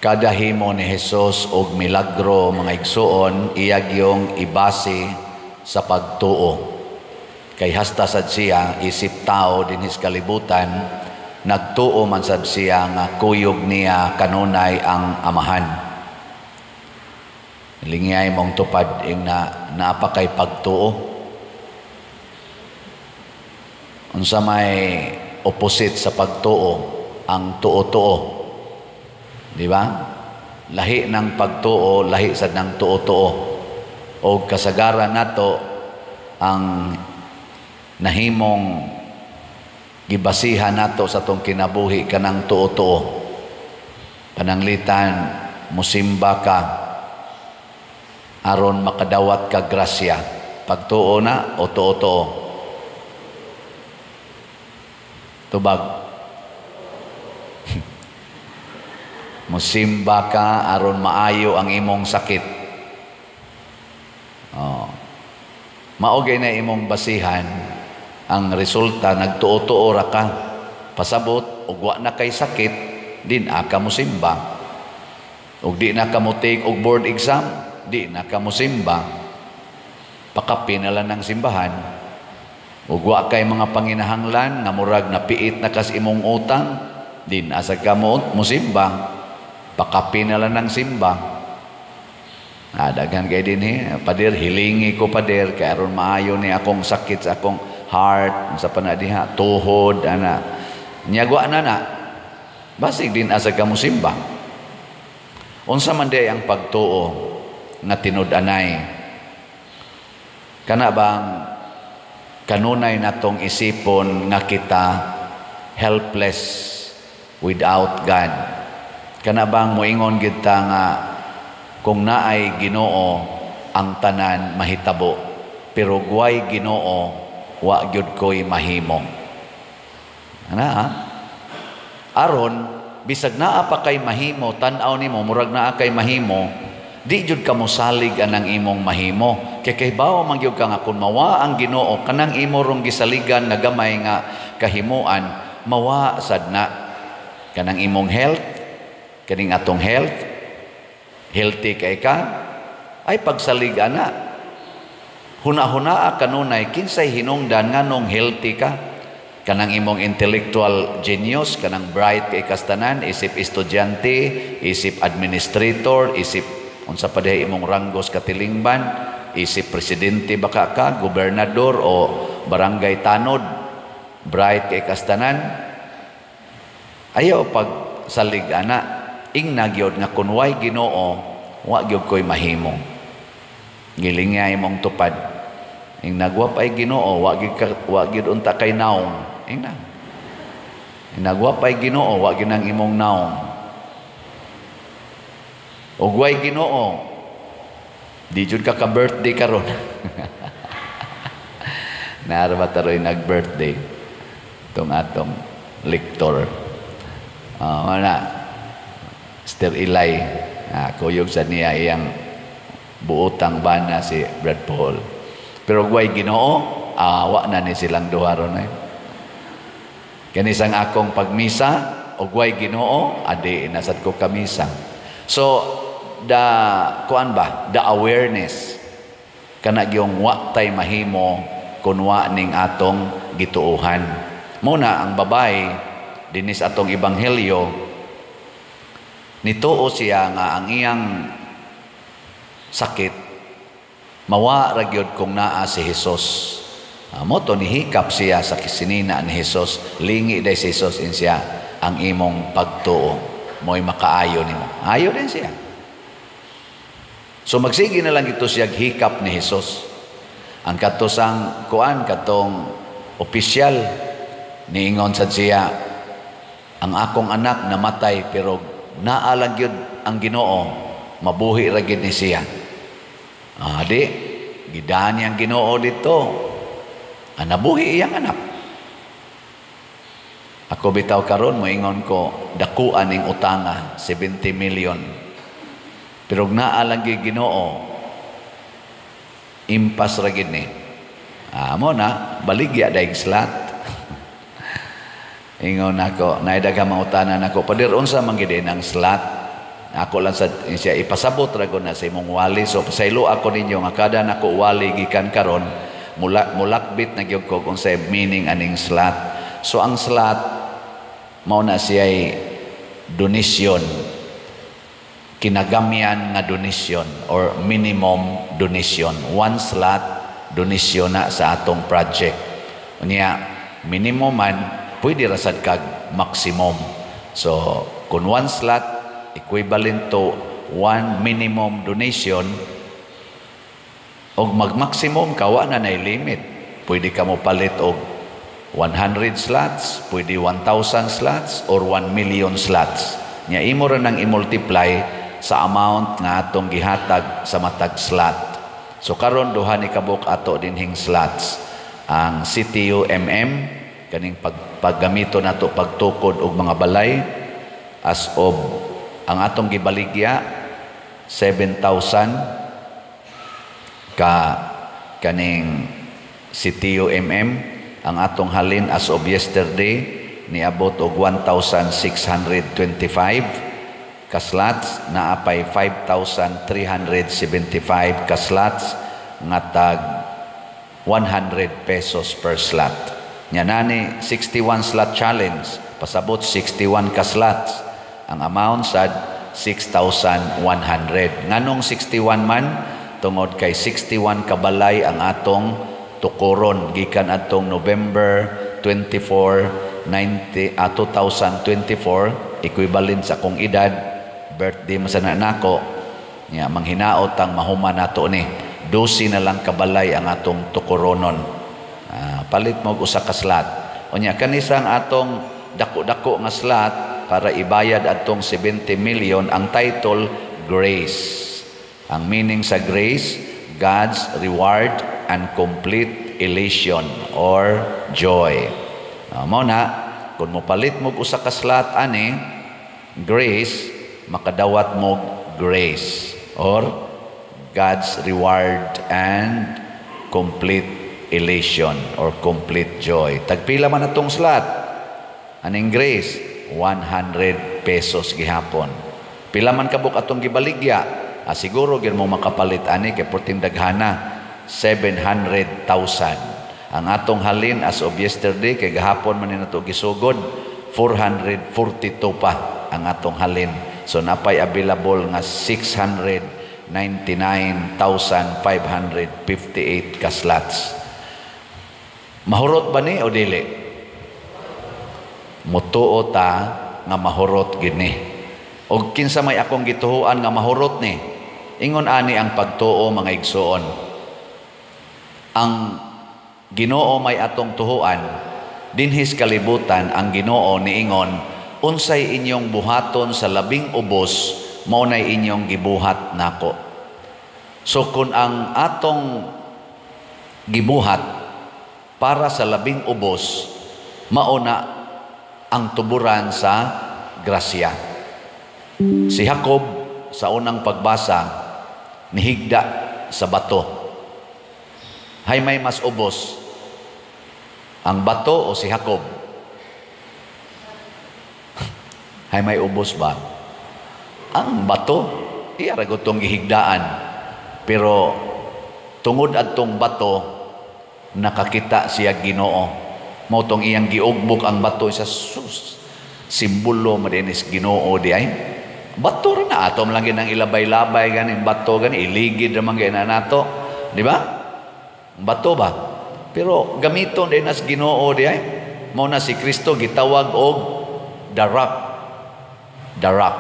Kada himo ni Jesus og milagro, mga igsuon, iya gyung ibase sa pagtuo. Kay hasta sad siya isip tao dinhis kalibutan, nagtuo man sad siya nga kuyog niya kanunay ang Amahan. Lingiyay mong tupad ing na naa pa kay pagtuo. Unsa may opposite sa pagtuo? Ang tuo-tuo. Di ba? Lahi ng pagtuo, lahi sad ng tuo-tuo. O kasagaran nato ang nahimong gibasihan nato sa atong kinabuhi kanang tuo-tuo. Pananglitan musimba ka aron makadawat ka grasya. Pagtuo na o tuo-tuo? Tubag. Musimba ka aron maayo ang imong sakit. Oh. Mao gay na imong basihan ang resulta, nagtuo-tuo ra ka. Pasabot og wa na kay sakit, di na ka musimba. Og di na ka mo take og board exam, di na ka musimba. Pakapi na lang ng simbahan. Og wa kay mga panginahanglan nga murag napiit na kas imong utang, di na sa ka mo musimba. Pakapi na lang ng simba. Ah, daghan kay dinhi, "Pader, hilingi ko, pader, kay aron maayo ni akong sakit sa akong heart," sa pa na diha, tuhod ana. Nyagwa na na. Basig din asa ka musimba. Unsa man di ang pagtuo nga tinud-anay? Kana bang kanunay natong isipon nga kita helpless without God? Kana bang moingon gid ta nga kung naay Ginoo ang tanan mahitabo, pero guway Ginoo wa gyud koy mahimo? Ana ha? Aron bisag naa pa kay mahimo, tan-aw nimo murag naa kay mahimo, di jud ka mosalig anang imong mahimo. Kay kahibaw man gyud ka nga kun mawa ang Ginoo, kanang imo rong gisaligan nga gamay nga kahimuan, mawa sad na. Kanang imong health, kaning atong health, healthy kay ka, ay pagsalig ana. Huna-hunaa kanunay kinsay hinungdan nganong healthy ka. Kanang imong intellectual genius, kanang bright kay kastanan, isip estudyante, isip administrator, isip unsa pa diha imong ranggos katilingban, isip presidente baka ka, gobernador o barangay tanod, bright kay kastanan. Ayaw pag salig ana, ingna gyud nga kun way Ginoo, wa gyud koy mahimo. Gilingay imong tupad. Ing nagwapay Ginoo, wa gyud ka, wa gyud unta kay naong. Ingna. Ing nagwapay Ginoo, wa gyud ang imong naong. Ug way Ginoo, di jud ka ka-birthday karon. Naara ba taroy nag-birthday tong atong lector? Wala. Sister Eli, kuyog sa niya iyang buotang bana si Brad Paul. Pero way Ginoo, wa na ni silang duha ron ay. Kanisang akong pagmisa, og way Ginoo, adi nasad ko kamisa. So the kuan ba, the awareness kana gyung wa tay mahimo kun wa ning atong gituohan. Muna ang babae dinis atong ebanghelyo, nituo siya nga ang iyang sakit mawa ra gyud kung naa si Hesus. Mo to nihikap siya sa kisinina ni Hesus. Lingi day si Hesus in siya, "Ang imong pagtuo mo'y makaayo nimo." Ayo din siya. So magsige na lang ito siya hikap ni Hesus. Ang katusang kuan, katong opisyal, niingon sad siya, "Ang akong anak namatay, pero naa lang gyud ang Ginoo, mabuhi ra gyud ni siya." Di gidani ang Ginoo dito. Nabuhi iyang anak. Ako bitaw karon moingon ko, dakuan ning utanga 70 million. Pero naa lang gyud Ginoo, impas ra gyud ni. Mo na baligya daig slot. Ingon nako, naay daghang mangutana nako, "Pader, unsa man gyud ang slot?" Ako lang sa siya ipasabot ra na sa imong wali. So pasaylo ako ninyo nga kada nako wali gikan karon, mula mulakbit na gyud ko kung sa meaning aning slot. So ang slot mao na siya donation, kinagamyan nga donation or minimum donation. One slot donation na sa atong project. Unya minimum man, pwede ra sad kag maximum. So kung one slot equivalent to one minimum donation, og mag-maximum ka, wa na nay limit. Pwede ka mo palit og 100 slots, pwede 1,000 slots or 1 million slots. Nya imo ra nang i-multiply sa amount nga atong gihatag sa matag slot. So karon duha ni kabuk ato dinhing slots. Ang CTU MM kaning paggamito nato pagtukod og mga balay, as of ang atong gibaligya 7,000 ka kaning CTU MM. Ang atong halin as of yesterday niabot og 1,625 ka slots, naa pay 5,375 ka slots nga tag 100 pesos per slot. Nya nani 61 slot challenge, pasabot 61 ka slots. Ang amount sad 6,100. Nganong 61 man? Tungod kay 61 kabalay ang atong tukuron gikan atong November 24 90, 2024, equivalent sa akong edad, birthday man sana nako. Nya manghinaot ang mahuman nato ni. 12 na lang kabalay ang atong tukuronon. Palit mo og usa ka slot. Unya kanisang atong dako-dako nga slot para ibayad atong 70 million, ang title Grace. Ang meaning sa grace, God's reward and complete elation or joy. Mao na kung mopalit mo usa ka slot ani grace, makadawat mo grace or God's reward and complete elation or complete joy. Tagpila man atong slot aning grace? 100 pesos gihapon. Pila man kabuk atong gibaligya? Siguro gyud mo makapalit ani kay perting daghana, 700,000. Ang atong halin as of yesterday, kay gahapon man ni nato gisugod, 442 pa ang atong halin. So napay available nga 699,558 ka slots. Mahurot ba ni o dili? Mutuo ta nga mahurot gini. Og kinsa may akong gituhuan nga mahurot ni? Ingon ani ang pagtuo, mga igsuon. Ang Ginoo may atong tuhuan dinhis kalibutan. Ang Ginoo niingon, "Unsay inyong buhaton sa labing ubos, mao nay inyong gibuhat nako." So kung ang atong gibuhat para sa labing ubos, mao na ang tuburan sa grasya. Si Jacob sa unang pagbasa nihigda sa bato. Hay may mas ubos, ang bato o si Jacob? Hay may ubos ba? Ang bato, iya ra gud tong gihigdaan. Pero tungod adtong bato, nakakita siya Ginoo. Mao tong iyang giugbok ang bato sa sus. Simbolo man dinis Ginoo di ay. Bato ra na atom lang ginang ilabay-labay ganing bato gani iligid ra man gyud na nato, di ba? Bato ba? Pero gamiton din nas Ginoo di ay. Mao na si Kristo gitawag og the rock. The rock.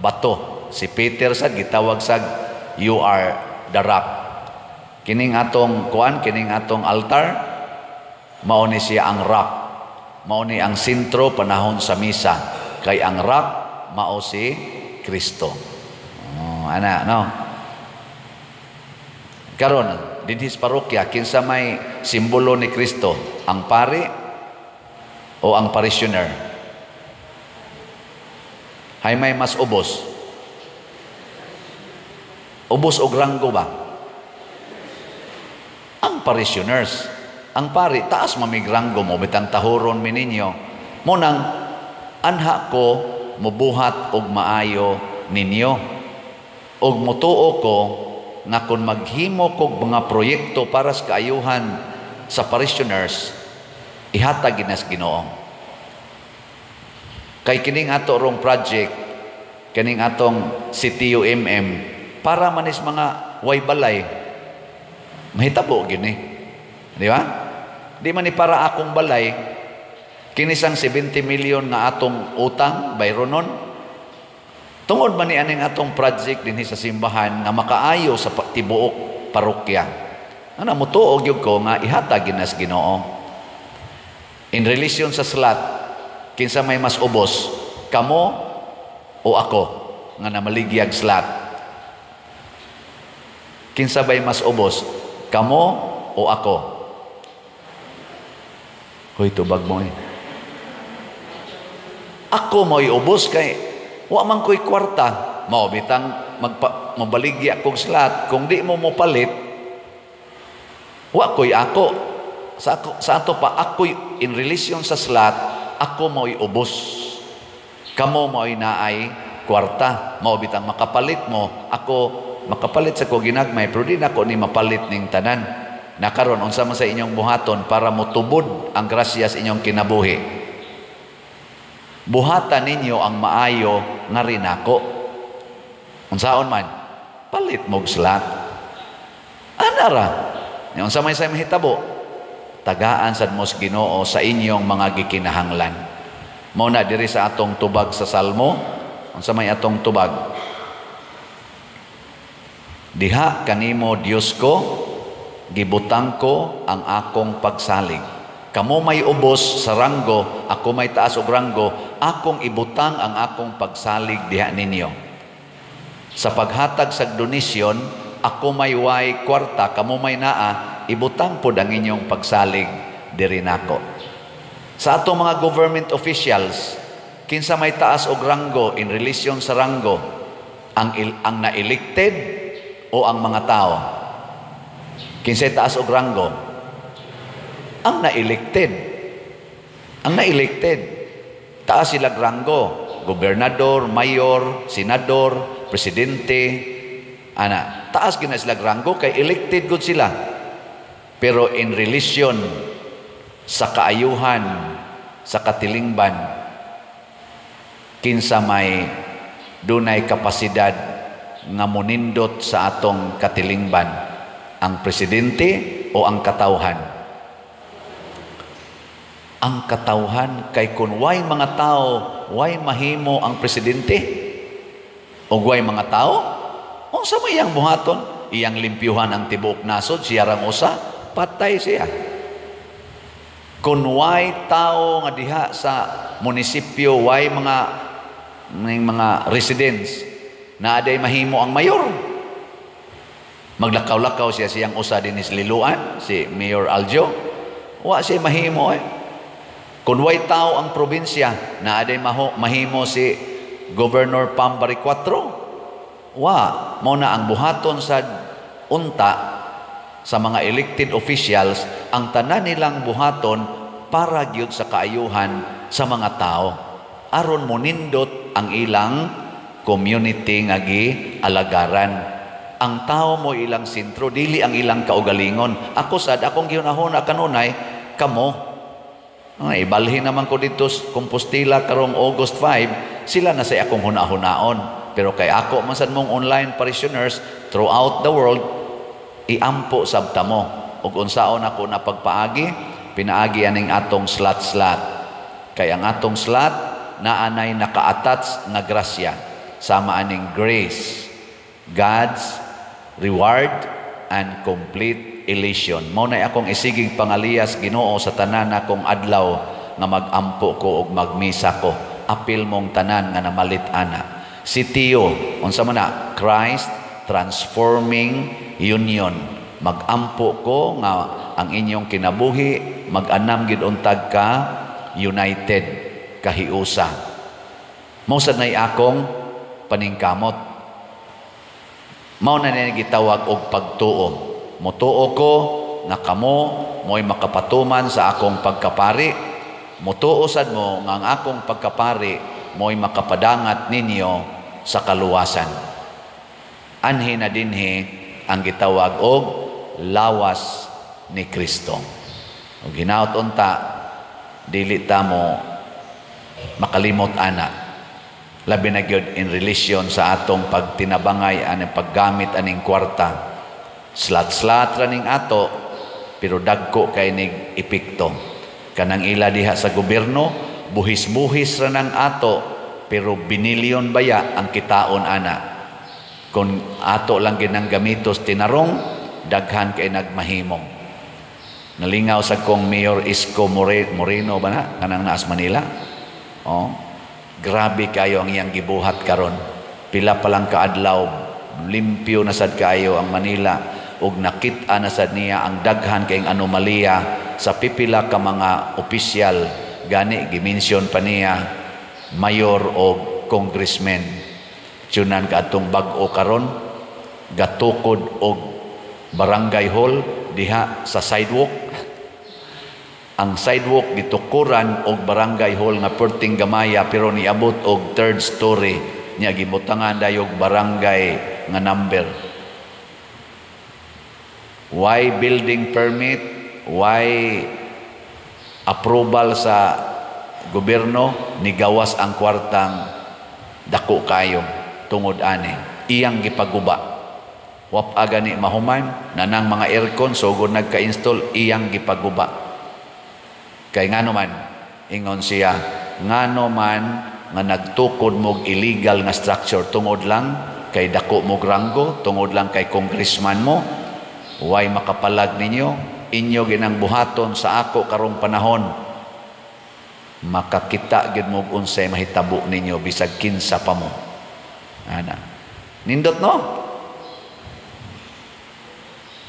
Bato. Si Peter sad gitawag sag "You are the rock." Kining atong kuan, kining atong altar, mao ni siya ang rock. Mao ni ang sentro panahon sa misa. Kay ang rock mao si Kristo. Oh, ana no. Karon dinhi sa parokya, kinsa may simbolo ni Kristo? Ang pari o ang parishioner? Hay may mas ubos? Ubos og ranggo ba? Ang parishioners. Ang pari, taas mamig ranggo mo, bitang tahuron mi ninyo. Mo nang anha ko mubuhat og maayo ninyo. Og mutuo ko nga kung maghimo kog mga proyekto para sa kaayuhan sa parishioners, ihatag gid nas Ginoo. Kay kining ato rong project, kining atong CTUMM, para manis mga way balay, mahitabo gini. Di ba? Di man ni para akong balay, kinisang 70 million nga atong utang, bayronon. Tungod man ni aning atong project dinhi sa simbahan nga makaayo sa tibuok parokya. Ana mutuo gyud ko nga ihatag gid nas Ginoo. In relation sa slot, kinsa may mas ubos, kamo o ako nga namaligyag slot? Kinsa bay mas ubos, kamo o ako? Hoy, tubag mo eh. Ako mo'y ubos kay wa man ko'y kwarta. Mao bitang mabaligya kog slot, kung di mo mopalit, wa ko'y ako. Sa ato pa, ako'y in relation sa slot, ako mo'y ubos. Kamo mo'y naay kwarta. Mao bitang makapalit mo, ako makapalit sa ko ginagmay, pero di nako ni mapalit ning tanan. Nakaron unsa man sa inyong buhaton para motubod ang grasya sa inyong kinabuhi? Buhatan ninyo ang maayo nga rinako. Unsaon man? Palit mog slot. Ana ra. Unsa may sa mahitabo? Tagaan sad mo sa Ginoo sa inyong mga gikinahanglan. Mao na diri sa atong tubag sa Salmo, unsa may atong tubag? Diha kanimo Dios ko, gibutang ko ang akong pagsalig. Kamo may ubos sa ranggo, ako may taas og ranggo, akong ibutang ang akong pagsalig diha ninyo. Sa paghatag sa donasyon, ako may way kwarta, kamo may naa, ibutang pod ang inyong pagsalig diri nako. Sa atong mga government officials, kinsa may taas og ranggo in relation sa ranggo, ang na-elected o ang mga tao? Kinsay taas og ranggo? Ang na-elected. Ang na-elected. Taas sila ranggo. Gobernador, mayor, senador, presidente. Ana, taas gina sila ranggo kay elected gud sila. Pero in relation sa kaayuhan, sa katilingban, kinsa may dunay kapasidad nga monindot sa atong katilingban, ang presidente o ang katawhan? Ang katawhan, kay kun way mga tao, way mahimo ang presidente. O way mga tao, unsa may iyang buhaton? Iyang limpyuhan ang tibuok nasod, siya rang usa, patay siya. Kun way tao nga diha sa munisipyo, way mga residents, na aday mahimo ang mayor. Maglakaw-lakaw siya siyang usa dinis Liloan, si Mayor Aljo. Wa siya mahimo eh. Kung way tao ang probinsya, na aday mahimo si Governor Pam Baricuatro. Wa, mao na ang buhaton sa unta sa mga elected officials, ang tanan nilang buhaton para gyud sa kaayuhan sa mga tao. Aron monindot ang ilang community nga gialagaran. Ang tao mo ilang sentro, dili ang ilang kaugalingon. Ako sad, akong gihunahuna kanunay, kamo. Ay, ibalhin naman ko dito sa Compostela karong August 5, sila na sa akong hunahunaon. Pero kay ako man sad mong online parishioners throughout the world, iampo sabta mo. Ug unsaon ako na pagpaagi, pinaagi aning atong slot-slot. Kay ang atong slot naanay naka-attach nga grasya sama aning grace, God's reward and complete elation. Mao na akong isigig pangaliyas Ginoo sa tanan akong adlaw nga magampo ko ug magmisa ko. Apil mong tanan nga namalit ana. Si Tio, unsa man na? Christ Transforming Union. Magampo ko nga ang inyong kinabuhi mag-anam gid untag ka united, kahiusa. Mao sad nay akong paningkamot. Mao na ni gitawag og pagtuo. Mutuo ko nga kamo mo'y makapatuman sa akong pagkapari. Mutuo sad mo nga ang akong pagkapari mo'y makapadangat ninyo sa kaluwasan. Anhi na dinhi ang gitawag og lawas ni Kristo. Ug hinaut unta dili ta mo makalimot ana, labi na gyud in relation sa atong pagtinabangay aning paggamit aning kwarta. Slat-slat ra ning ato, pero dagko kay nig epekto. Kanang ila diha sa gobyerno, buhis-buhis ra nang ato, pero binilyon baya ang kitaon ana. Kung ato lang ginang gamitos tinarong, daghan kay nagmahimong. Nalingaw sa kong Mayor Isko Moreno ba na kanang naas Manila. Oh, grabe kayo ang iyang gibuhat karon. Pila pa lang kaadlaw, limpyo na sad kaayo ang Manila ug nakit-a na sad niya ang daghan kayong anomalya sa pipila ka mga opisyal. Gani gi-mention pa niya mayor o congressman. Tiyunan ka atong bag-o karon, gatukod og barangay hall diha sa sidewalk. Ang sidewalk gitukuran og barangay hall nga perting gamaya, pero niabot og third story niya, gibutangan dayog barangay nga number. Why building permit? Why approval sa gobyerno? Nigawas ang kwartang dako kayo tungod ani. Iyang gipaguba. Wap gani mahuman nanang mga aircon sugod nagka-install, iyang gipaguba. Kay ngano man, ingon siya, ngano man nga nagtukod mog illegal nga structure tungod lang kay dako mog ranggo, tungod lang kay congressman mo, way makapalag ninyo, inyo ginang buhaton sa ako karong panahon. Makakita gid mo unsay mahitabo ninyo bisag kinsa pa mo. Ana. Nindot, no?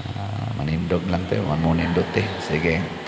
Ah, manindog lang tayo, mo nindot eh. Sige.